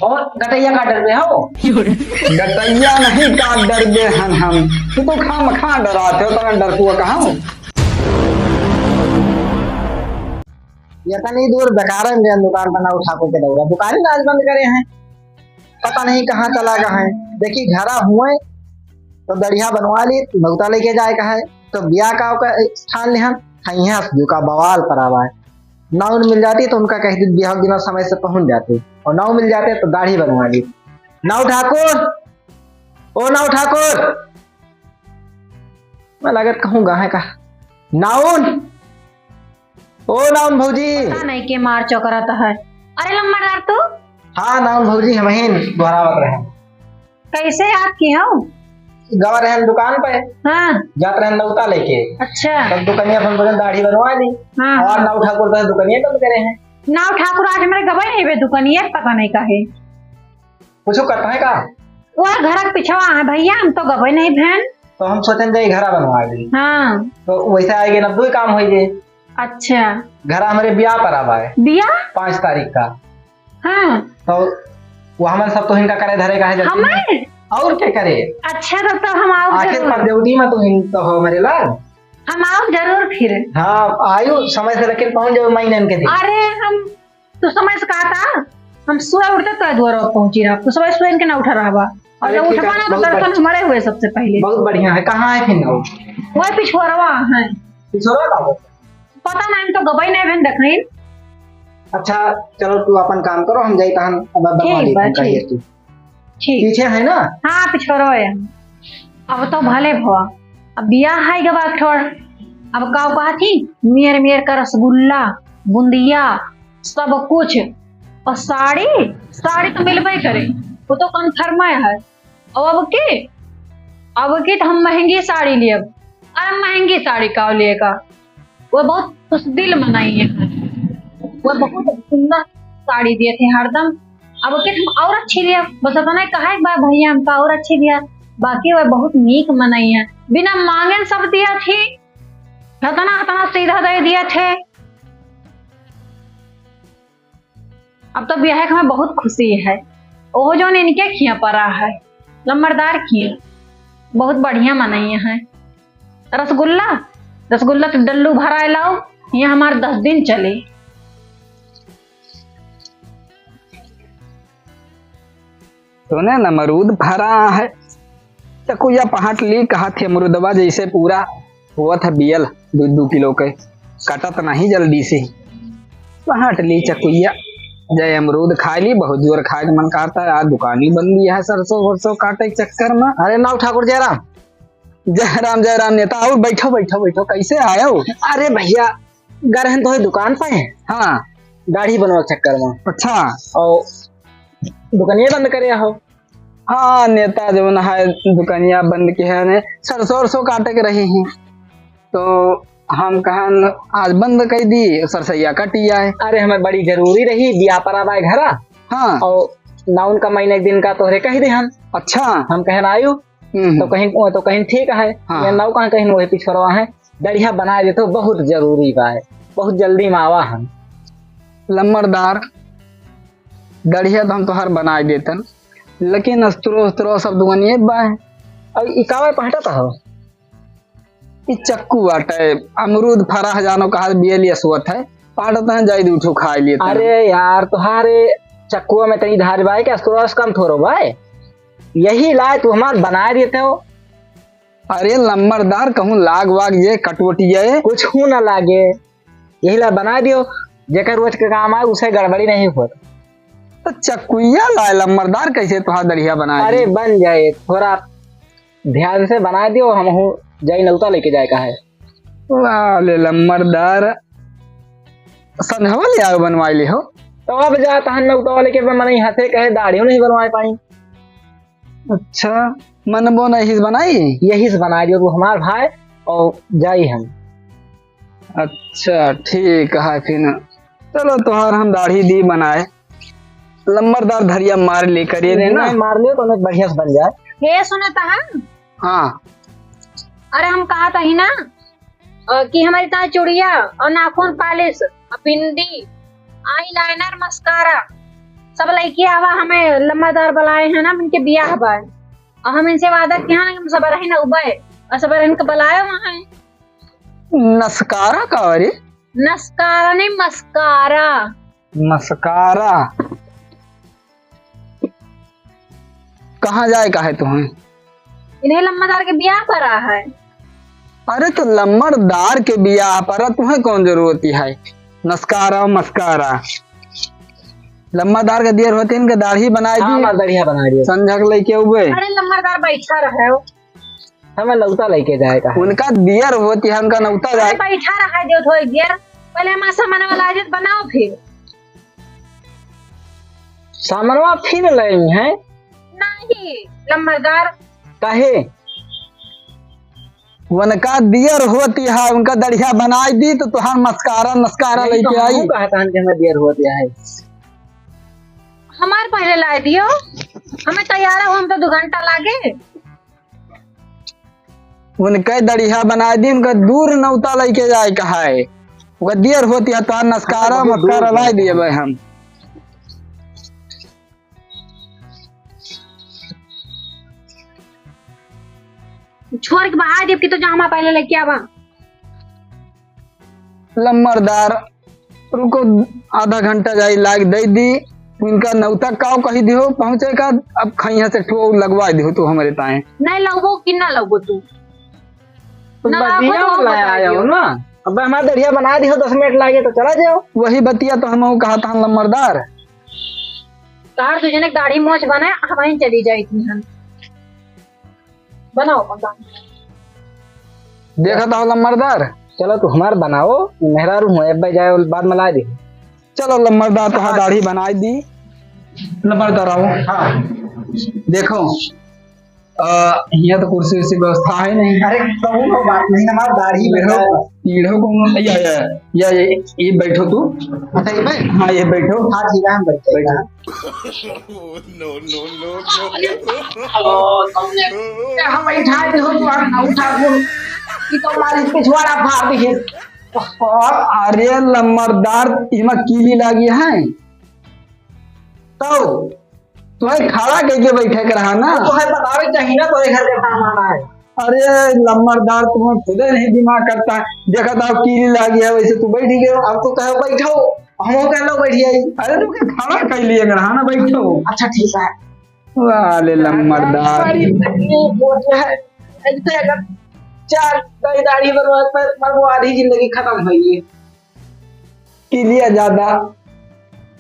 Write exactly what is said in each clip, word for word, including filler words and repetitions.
और गटैया का डरबे हो? गटैया नहीं का डरबे हन हम। तू तो खामखा डरात हो, तोरा डरकुआ कहाँ हो? इतनी दूर बेकार में गए दुकान पर, नाऊ ठाकुर के दौरा। दुकान ही आज बंद करे हैं, पता नहीं कहाँ चला गए हैं। देखी घरा हुए तो दढ़िया बनवा ली, नौता लेके जाए का है, तो बिया का ओका ठान लिहन, खैहा जो का बवाल पर आवा है। नाउन मिल जाती तो उनका कह दी बियाह के दिना समय से पहुंच जाती, और नाउ मिल जाते तो दाढ़ी बनवा ली। नाउ ठाकुर, ओ नाउ ठाकुर, मैं लागत कहूँ गाहे का नाउन, ओ नाउन भौजी। पता नहीं के मार चौकरत है। अरे लम्बरदार तू? हाँ नाउन भौजी, हम ही दोहरावत रहे। कैसे याद की हो? गवा रहन दुकान पे। हाँ। जात रहन नौता लेके। अच्छा। तब दुकनिया पर बोले दाढ़ी बनवा ली। हाँ। और नाउ ठाकुर तो दुकनिया बंद करे हैं। नाउ ठाकुर आज हमारे गवा नहीं बे दुकनिया, पता नहीं काहे। कुछ करता है का? वो घर के पिछवा है भैया, हम तो गवे नहीं बहन। तो हम सोचन जाए घरा बनवा ली। हाँ। तो वैसे आएगे ना, दो ही काम हो गए। अच्छा। घरा हमारे ब्याह पर आवा है। ब्याह? पाँच तारीख का। हाँ। तो वो हमन सब तो इनका करे धरे का है जल्दी में। हमें? और क्या करे? अच्छा, तो, तो हम आओ आखिर जरूर। परदेवती में तो इन तो हो मेरे लाल। हम आओ जरूर फिर। हाँ, आयु समय से लेकिन पहुंच जाओ महीने के दिन। अरे हम, तू समय से कहा था, हम सुबह उठते तो द्वारा पहुंची रहा, तू सुबह सुबह इनके ना उठा रहा बा। और अरे जब ठीक है, उठवा ना तो बहुत दर्शन बढ़िया। हमारे हुए सबसे पहले। बहुत बढ़िया है। कहाँ है फिर ना वो? वही पिछोरवा है। पिछोरवा का हो? पता नहीं, हम तो गबई नहीं बहन देखनी। अच्छा, चलो तू अपन काम करो, हम जाई तहन अब बनवा ठीक ली बा, हम कहिए ठीक। तू। ठीक। पीछे है ना? हाँ, पिछोरो है। अब तो भले भवा, अब बियाह है गवा ठोर। अब का कहा थी, मेर मेर का रसगुल्ला, बुंदिया, सब कुछ। और साड़ी, साड़ी तो मिलबे करे, वो तो कन्फर्म है। और अब की, अब की तो हम महंगी साड़ी लियब। अरे महंगी साड़ी का लिए का, वो बहुत खुशदिल मनई है, वो बहुत सुंदर साड़ी दिए थे हरदम। अब के हम और अच्छी लिया, बस इतना कहा एक बार भैया हमका और अच्छी दिया, बाकी वो बहुत नीक मनई है, बिना मांगन सब दिया थी, इतना इतना सीधा दे दिया थे। अब तो बियाह के हमें बहुत खुशी है। ओहो जौन इनके खिया परा है, लम्बरदार खिया, बहुत बढ़िया मनई है। रसगुल्ला, रसगुल्ला तो डल्लू भराए लाओ, ये हमार दस दिन चले। सुने न, अमरूद फरा है, चकुया पहाट ली, कहा थे अमरूदवा जैसे पूरा होत है बियल, दू दू किलो के, कटत नहीं जल्दी से। पहाट ली चकुया, जय अमरूद खाए ली, बहुत जोर खाए के मन करता है। आज दुकानी बंद भी है सरसों वरसों काटे के चक्कर में। अरे नाव ठाकुर जयराम। जयराम, जयराम नेता, आओ, बैठो, बैठो, बैठो, कैसे आयो? अरे भैया, गए रहन तो दुकान पे है। हाँ। दाढ़ी बनवा के चक्कर में। अच्छा। और दुकानिया बंद करे हो। हाँ, नेता जौन है, दुकानिया बंद के है ने, सरसों, सरसों काटे के रही ही। तो हम कहन, आज बंद कर दी, सरसैया कटी आए। अरे, हमें बड़ी जरूरी रही, बिया पर आवा है घरा। हाँ। और नाउन का महीने एक दिन का तोहरे कह दे हम। अच्छा। हम कहन आयु, हम्म। तो कहीं, तो कहीं ठीक है। हाँ। ये नाउ कहाँ कहीं वही पिछड़वा है, दढ़िया बना दे तो बहुत जरूरी बा है, बहुत जल्दी में आवा हम। लम्बरदार, दढ़िया तो हम तोहार बनाए देतन, लेकिन अस्त्रो, अस्त्रो सब दुकानिए बा है। अब ई कावे पहटा था हो? ई चक्कू बाटे, अमरूद फरा है, जानो कहा बियलिया सुअत है, पाटत हैं, जाई दू ठो खाई लेते हैं। अरे यार, तोहारे चक्कुआ में तनी धार बाय के अस्त्रो से कम थोरो बाय, यही लाए तू हमार बनाए देते हो। अरे लम्बरदार, कहूँ लाग वाग जे कटवटी जाए। कुछ हूँ ना लागे, यही ला बना दियो, जेकर रोज के काम आए, उसे गड़बड़ी नहीं होत। तो चक्कुइया लाए लम्बरदार, कैसे तोहार दढ़िया बना अरे दी? बन जाए, थोड़ा ध्यान से बना दियो, हमहू जाई नौता लेके जाए का है। वाह ले लम्बरदार, संझवा ले आओ बनवाई ले हो। तो अब जात हन नौता लेके, मनई हंसे कहे दाढ़ियो नहीं बनवाए पाई। अच्छा, मनबो नहीं हिस बनाई? यही से बना दियो तू हमार भाई, और जाई हम। अच्छा, ठीक है फिर। चलो, तोहार हम दाढ़ी दी बनाए। लम्बरदार धरिया मार ले करिए रे ना। नहीं, मार लियो तो हमें बढ़िया से बन जाए। हे सुने तहन? हाँ। अरे हम कहा था ही ना, अ, कि हमारी ताई चूड़िया और नाखून पालिश और बिंदी, eyeliner, mascara, तब लइके आवा, हमें लम्बरदार बुलाए हैं ना, उनके बियाह बा। और हम इनसे वादा किया ना कि हम सबरहिन उबे, और सबरहिन के बुलाए वहाँ है। नस्कारा का रे? नस्कारा नहीं, मस्कारा। मस्कारा। कहाँ जाए का है तुम्हें? इन्हें लम्बरदार के बियाह परा है। अरे तो लम्बरदार के बियाह परा, तुम्हें कौन जरूरत है नस्कारा मस्कारा? लम्बरदार के दियर होते, इनके दाढ़ी बनाए हाँ, दी। हमार दाढ़िया बनाए दियो। संझा के लइके उबे। अरे लम्बरदार बैठा रहे हो। हमें नौता लइके जाए का है। उनका दियर होती है, उनका नौता अरे जाए। बैठा रहा है जो थोड़ी देर। पहले हमारा सामान वाला आ जाए तो बनाओ फिर। सामानवा फिर लेनी है? नहीं, लम्बरदार। काहे? उनका दियर होती है, उनका दढ़िया बनाई दी तो तुहार मस्कारा, नस्कारा नहीं तो लइके आई। हमहू कहा था कि हमें दियर होती है। हमार पहले लाए दियो, हमें तैयार हो, हम तो दो घंटा लागे। उनके दढ़िया बनाई दी, उनका दूर नौता लइके जाए का है। उनका दियर होती है, तुहार नस्कारा, अच्छा, बहुत दूर मस्कारा है। लाई दिए भाई हम। छोड़ के बाहर देव कि तो जहाँ पहले लेके आवा। लम्बरदार, रुको, आधा घंटा जाई लाग दे दी। इनका नौता काव कही दिहो पहुँचे का, अब खैया से ठो लगवा दिहो तू हमरे ताए। नहीं लगबो कि ना लगबो तू? तो ना बदिया लगबो तो वाला बताइयो। आया हो ना। अब हमारा दढ़िया बना दिहो, दस मिनट लागे तो चला जाओ। वही बतिया तो हम कहा था लम्बरदार। तार तुझे ने दाढ़ी मोछ बनाए, हम वहीं चली जाई थी हम। बनाओ, बनाओ। देखा था लम्बरदार। चलो तू हमार बनाओ, मेहरारू हूँ, अब जाए बाद में ला दे। चलो लम्बरदार, तो हाँ। दाढ़ी बनाई दी। लम्बरदार आओ। हाँ। देखो, अ, हियाँ तो कुर्सी उर्सी व्यवस्था है नहीं। अरे, कौनो बात नहीं, हमार दाढ़ी बैठो, बनाए। पीढ़ो को, या, या, या, ये, ये बैठो तू। अच्छा, ये बैठ? हाँ, ये बैठो। हाँ, ठीक है, हम बैठते हैं। बैठो। No, no, no, no। ओ, तुमने, ए, हम बैठा दे हो, तू हम ना उठा दे। ये तो हमारे पिछवाड़ा फाड़ दी है। और अरे लम्बरदार, इमा कीली लागी है। तो तुम्हें खड़ा करके बैठे के रहा ना। तो है बतावे चाहिए ना, तो घर के काम आना है। अरे लम्बरदार, तुम्हें खुदे नहीं दिमाग करता है। देखा था कीली लागी है, वैसे तू बैठ गए। अब तो कहो बैठो, हम कह लो बैठ जाई। अरे तुमके खड़ा कर लिए के रहा ना, बैठो। अच्छा ठीक है। वाले लम्बरदार। बड़ी तकलीफ होती है। ऐसे अगर चार दाढ़ी बनवा पर, पर वो आधी जिंदगी खत्म हो गई। कीलिया ज्यादा।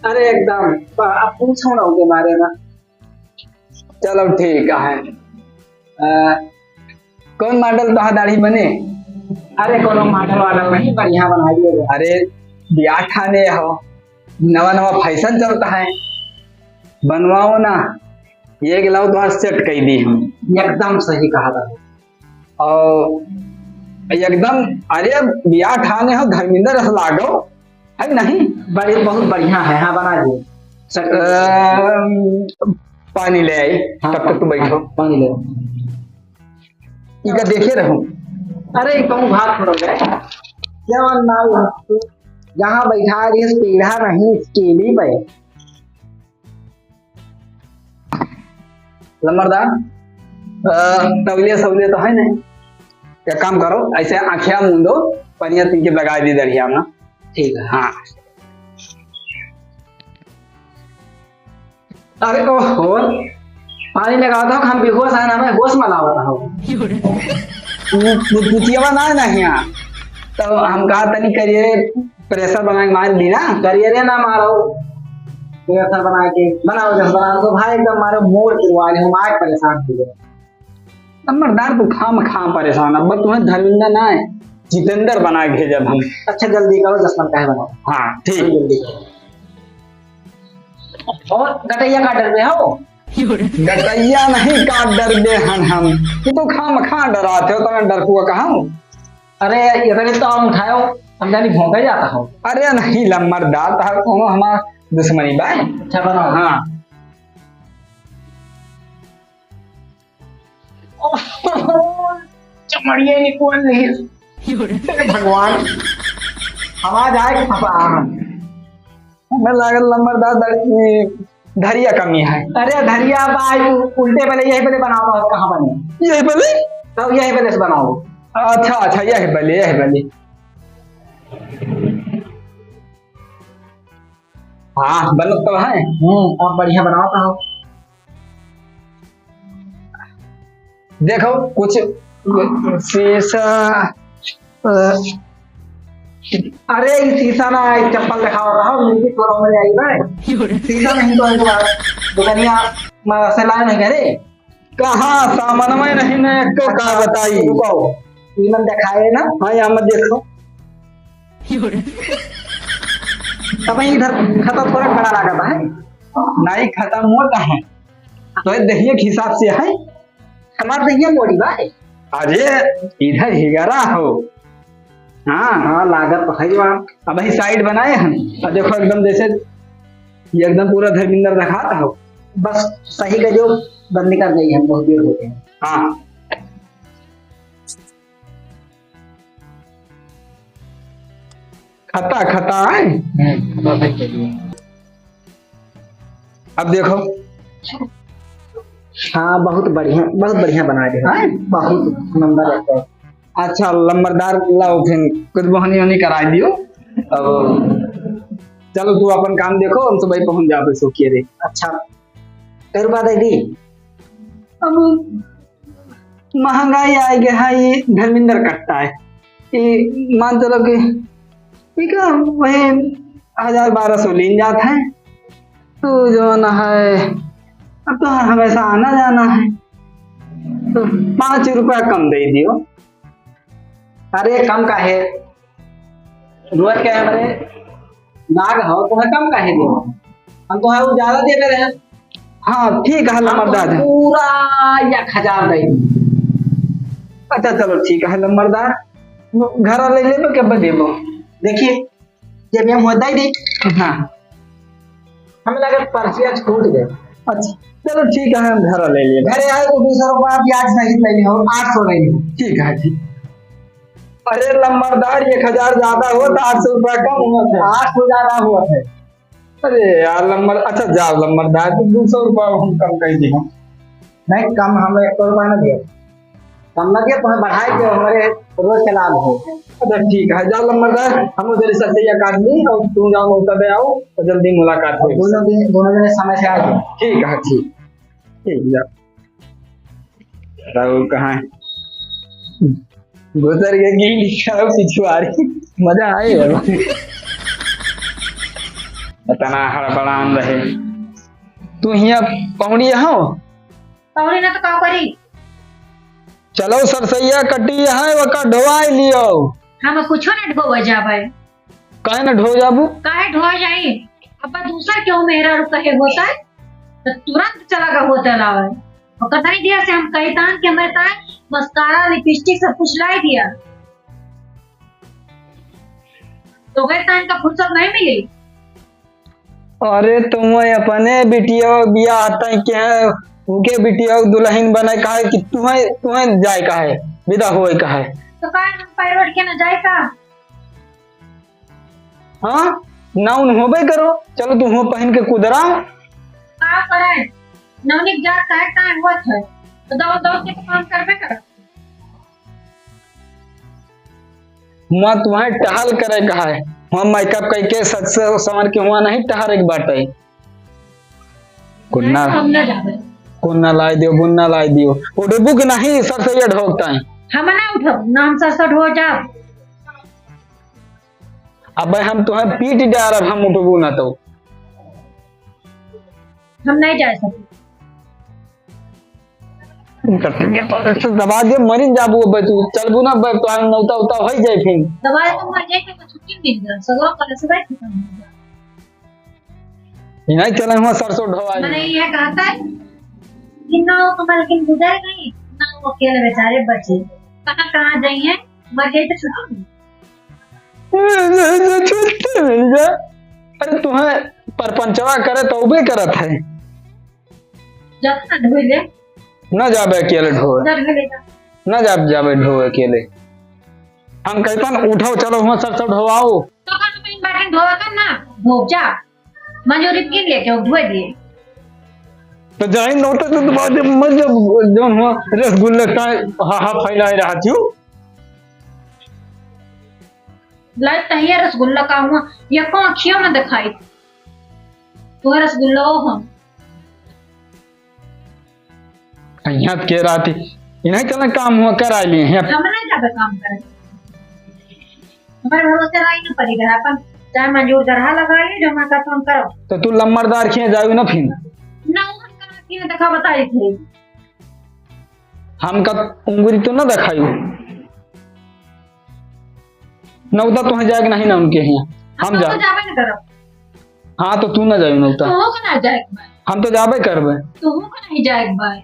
अरे एकदम, प-, अब पूछो ना उनके बारे में। चलो ठीक है। अ, कौन model तोहार दाढ़ी बने? अरे कोनो model वाडल नहीं, बढ़िया बनाइए। अरे बियाह ठाने हो, नवा नवा fashion चलता है, बनवाओ ना, ये गिलाओ तोहार set कई दी हम। एकदम सही कहा था। और एकदम, अरे, बियाह ठाने हो, धर्मेंद्र रस लागो, है नहीं? बड़ी, बहुत बढ़िया है, हाँ, बना दिए। अम, पानी ले आई, हाँ, तब तक तू बैठो। हाँ, पानी ले। इनका देखे रहो। अरे, कहूँ भाग पड़ो गए। क्या नाम है? यहाँ बैठा रही पीढ़ा नहीं, केली पे। लम्बरदार, अ, तौलिया सौलिया तो है नहीं, एक काम करो, ऐसे आँखिया मूंदो, पनिया तिनके लगा दी दरिया में। ठीक है। हाँ। अरे ओहो, पानी लगावत हो, हम बेहोश है ना, हमें होश में लावत हो। तू, तू, तू पियवा ना, ना हिया। तो हम कहा तनी करिए, pressure बना के मार दी ना। करिए रे ना मारो। Pressure बना के, बनाओ जब बनाओ तो भाई एकदम मारो मोड़ के वाले हम आज परेशान हो गए। लम्बरदार तू खाम खाम परेशान, अब तुम्हें धर्मेंद्र ना है, जितेंद्र बना के भेजब हम। अच्छा जल्दी करो, दस मिनट का है बनाओ। हाँ, ठीक। जल्दी करो। और गटैया का डर में हो? गटैया नहीं का डर दे हन हम। तू तो खाम खा डराते हो, तो मैं डरपुआ कहाँ हूँ? अरे, इतने तो हम उठायो, हम जानी भौंका जाता हो। अरे नहीं, लम्बरदार, तार कोनो हमार दुश्मनी बा। अच्छा, बनाओ। हाँ। ओह, चमड़िए निकल रही। हे भगवान, आवाज आए खपा। हमें लागल लम्बरदार, ए, धरिया कमी है। अरे धरिया बाई, उ-, उल्टे बले, यही बले बनावा, कहाँ बने? यही बले? तब यही बले से बनावा। अच्छा, अच्छा, यही बले, यही बले। हाँ, बनत तो है। हम्म, अब बढ़िया बनावत हो। देखो, कुछ शीशा, अ, अरे, ई शीशा ना, ई चप्पल देखावा रहा, मिर्गी तोरा में आई ना। शीशा नहीं तो एक बार दुकनिया में से लाए नहीं करे। कहाँ सामानवा नहीं ना, एक तो का बताई। रुको, ई मन देखाए ना। हाँ, यहाँ मत देखो। तब इधर खाता थोड़ा बड़ा लागत है। नहीं, खाता मोटा है, तो ये दहिया के हिसाब से है। हमार दहिया मोटी बा। अरे, इधर हिगरा हो। हाँ, हाँ, लागत तो है बा। अब ही side बनाए हम। अब देखो, एकदम जैसे, ये एकदम पूरा धर्मेंद्र दिखाता हो। बस सही का जो बंद कर दी है, बहुत देर हो गई। हाँ। खता, खता है। हम्म, खता है के लिए। अब देखो। हाँ, बहुत बढ़िया, बहुत बढ़िया बना रहे हो। हैं? बहुत नंबर एक है। अच्छा, लंबरदार, लाओ फिर कुछ बोहनी वोहनी कराई दियो। अब चलो, तू अपन काम देखो, हम तो भाई पहुंच जाबे सो किए रे। अच्छा, फिर बात है दी। अब महंगाई आए गया है, ये धर्मेंद्र कट्टा है। ये मान चलो कि ठीक है, वही हजार बारह सौ लीन जात है। तो जो ना है, अब तो हमेशा आना जाना है, तो पाँच रुपया कम दे दियो। अरे कम काहे? रोज के हमरे नाग हो, तुम्हें कम काहे दे? हम तुम्हें वो ज्यादा दे दे रहे हैं। हाँ, ठीक है, हम लंबरदार। पूरा एक हजार दे दी। अच्छा, चलो, ठीक है, लंबरदार। घर ले लेबो के बदेबो? देखिए, जब हम होता ही नहीं। हाँ। हमें लगे पर्चिया छूट गए। अच्छा, चलो, ठीक है, हम घर ले लिए। घरे आए तो दो सौ रुपया ब्याज सहित ले लियो, आठ सौ ले लियो। ठीक है, ठीक। अरे लंबरदार, एक हजार ज्यादा हुआ तो आठ सौ रुपया कम हुआ था। आठ सौ ज्यादा हुआ था। अरे यार लंबर, अच्छा जाओ लंबरदार, तो दो सौ रुपया हम कम कर दी हम। नहीं, कम हम एक सौ रुपया ना दिए। कम ना दिए, तुम्हें बढ़ाए के हमारे रोज के लाभ हो। अच्छा ठीक है, जाओ लंबरदार, हम उधर से सैया काट ली और तुम जाओ मौका दे आओ और जल्दी मुलाकात हो। दोनों दिन, दोनों जने समय से आ जाओ। ठीक है, ठीक, ठीक, जाओ। राहुल कहाँ है? घुसर के गिर लिखा हो पिछुआरी। मजा आए हो। इतना हड़बड़ान रहे। तू हियाँ पहुँड़ी हो? पहुँड़ी ना तो का करी? चलो सरसैया कटी है, ओका ढोवाई लियो। हम कुछो ना ढोवे जाबे। काहे ना ढो जाबू? काहे ढो जाई? अब दूसर केहू मेहरारू कहे होता है, तो तुरंत चला गा होता लावे। और कतई दिया से हम कही तान कि हमें तान mascara, lipstick सब कुछ लाई दिया। तो गए तान का फुर्सत नहीं मिली। अरे तुम अपने बिटिया बियाह तय के, उनके बिटिया दुल्हन बने काहे कि तुम्हें, तुम्हें जाए का है, विदा होए का है। तो काहे हम पैर उठ के ना जाए का? हाँ, नाउन होबे करो, चलो तुम हो पहन के कुदरा। का करे? नौनिक जात काहे काहे हुआ था? तो दौड़ दौड़ के तो काम करबे करत। हुआं तुम्हें टहल करे का है, हुआं makeup करके सज से संवर के हुआं नहीं टहरे के बाटे। कुन्ना, हम ना जाबे। कुन्ना लाई दियो, बुन्ना लाई दियो। उठबू कि नहीं, सर से ये ढोकता है। हम ना उठब, ना हम सर से ढो जाब। अबे हम तुम्हें पीट डारब, हम उठबू ना तो। हम नहीं जा सकते। दबा दे, मरिन जाबू अबे तू, चलबू ना अबे, तो हम नौता उता होई जाए फिर। दबा दे, मर जाए तो छुट्टी मिल जाए, सगवा कल से बैठ खत्म हो जाए। ई नहीं चले हुआ सरसों ढोवाई। मने ये कहता है कि ना वो तो मलकिन गुजर गई, ना वो अकेले बेचारे बचे। कहाँ, कहाँ जाइए, मर गए तो छुट्टी। छुट्टी मिल जाए। अरे तुम्हें परपंचवा करे तो उबे करत है। जा ना ढोए ले। ना जाबे अकेले ढोए। जा ढोए ले जा। ना जाब, जाबे ढोए अकेले। हम कहतन उठाओ, चलो हुआं सरसों ढोवाओ। तो का तुम इन बाटिन ढोवा कर ना, ढोक जा। मंजूरी किन लेके वो ढोए दिए। तो जाई नौता तो, तो बाद में जब जौन हुआ रसगुल्ला का हा, हा फैलाए रहा थी। लाई तहिया रसगुल्ला का हुआ, या को आँखियों में दिखाई। तो रसगुल्ला हो हम। यहाँ के राती इन्हें चला काम हुआ करा लिए हैं। हम नहीं जाबे काम करे। हमारे भरोसे रही ना पड़ी रहा, अपन चाहे मंजूर दरहा लगा लिए, जो मैं कहता हूँ करो। तो तू लम्बरदार खिए जाऊ ना फिर। ना हम कहाँ खिए देखा बताई थे। हमका उंगली तो ना दिखाई। नौता तुहें जाए के नहीं ना उनके हियाँ। हम हम तो जाओ। जाबे न करब। हाँ, तो तू ना जाए नौता। तू का ना जाए के बा। हम तो जाबे करबे। तू का नहीं जाए के बा।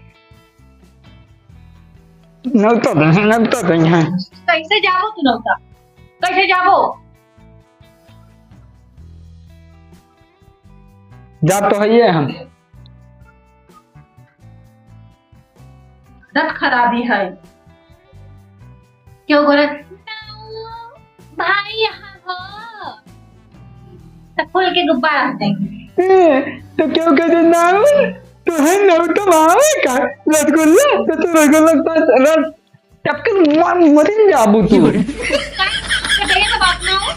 नौता दे, नौता दे यहाँ। कैसे जाबो तू नौता? कैसे जाबो? जा तो है ये हम। आदत खराबी है। क्यों बोले, "नाऊ, भाई यहाँ हो।" तो फूल के गुब्बारा हो जाएंगे। ए, तो क्यों कहते नाऊ? तो है नाऊ तो भावे का? रसगुल्ला, तो तू रसगुल्ला तो रस, टपके मन मरिन जाबू तू। तो ये तो बात ना हो।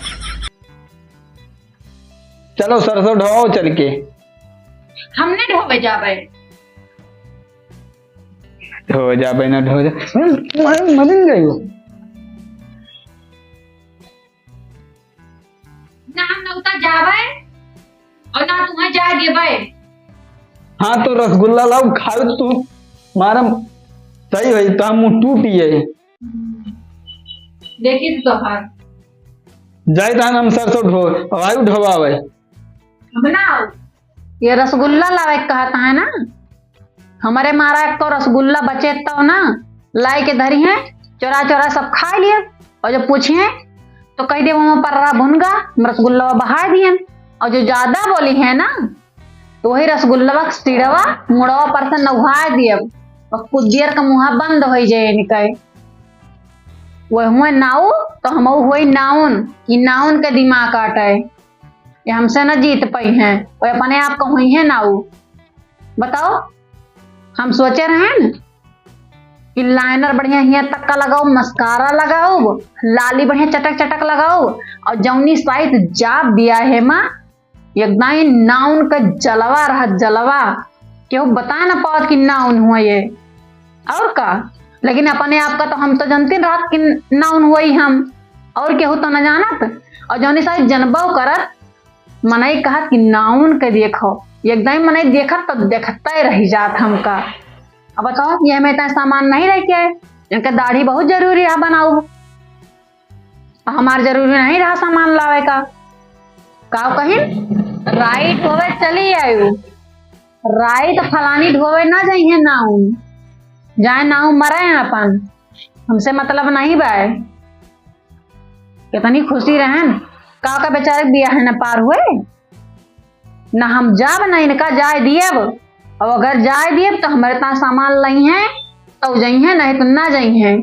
चलो सरसों ढोओ चल के। हमने ढोवे जाबे। ढोवे जाबे ना ढोवे जा-, मैं, मैं मरिन गई हूँ। ना हम नौता जाबे और ना तुम्हें जाए देबे। हाँ तो रसगुल्ला लाओ खाओ तू, मारम सही होई तो हम मुँह टूटी है। देखी तो तोहार। जाए तो हम सरसों ढो, वायु ढोवावे। बनाओ। ये रसगुल्ला लावे के कहत है ना, हमरे मारा एक तो रसगुल्ला बचे तो ना, लाई के धरी है, चोरा चोरा सब खा लिए, और जब पूछिए तो कह दे, "वहाँ पर रहा भुनगा, हम रसगुल्ला बहा दिए।" और जो ज्यादा बोली है ना, तो वही रसगुल्ला के सिड़वा मुड़वा पर से नौहा दिए, और कुछ देर का मुँहा बंद हो जाए इनके। वह हुए नाऊ, तो हम हुए नाउन, कि नाउन के दिमाग काटे। ये हमसे न जीत पाई हैं, वो अपने आप को हुई हैं नाऊ। बताओ, हम सोचे रहे न कि liner बढ़िया हियाँ तक का लगाओ, mascara लगाओ, लाली बढ़िया चटक चटक लगाओ, और जौनी साइत जाब दिया है माँ, एकदम नाउन का जलवा रहत, जलवा। केहू बता न पावत कि नाउन हुआ ये। और का? लेकिन अपने आप का तो हम तो जानते रहत कि नाउन हुआ ही हम, और केहू तो न जानत। और जौनी साइत जनबो करत, मनई कहत कि नाउन के देखो, एकदम मनई देखत तो देखते रह जात हमका। अब बताओ, ये हमें इतना सामान नहीं रह के आए, इनके दाढ़ी बहुत जरूरी है बनाओ। हमार जरूरी नहीं रहा सामान लावे का। का कहिन? राई ढोवे चली आयु। राई तो फलानी ढोवे ना जाइए नाऊ। जाए नाऊ मरे हैं अपन। हमसे मतलब नहीं बाय। कितनी खुशी रहन। का का बेचारे बिया है ना पार हुए। ना हम जाब ना इनका जाए दियब। अब अगर जाए दियब तो हमारे इतना सामान लई हैं, तो जई हैं, नहीं तो ना जई हैं।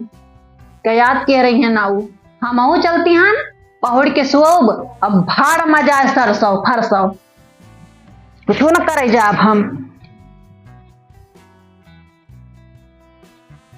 क्या याद कह रही हैं नाऊ? हमहू चलती हन, पहुड़ के सोब, अब भाड़ में जाए सरसों, फरसों। कुछो न करे जाब हम।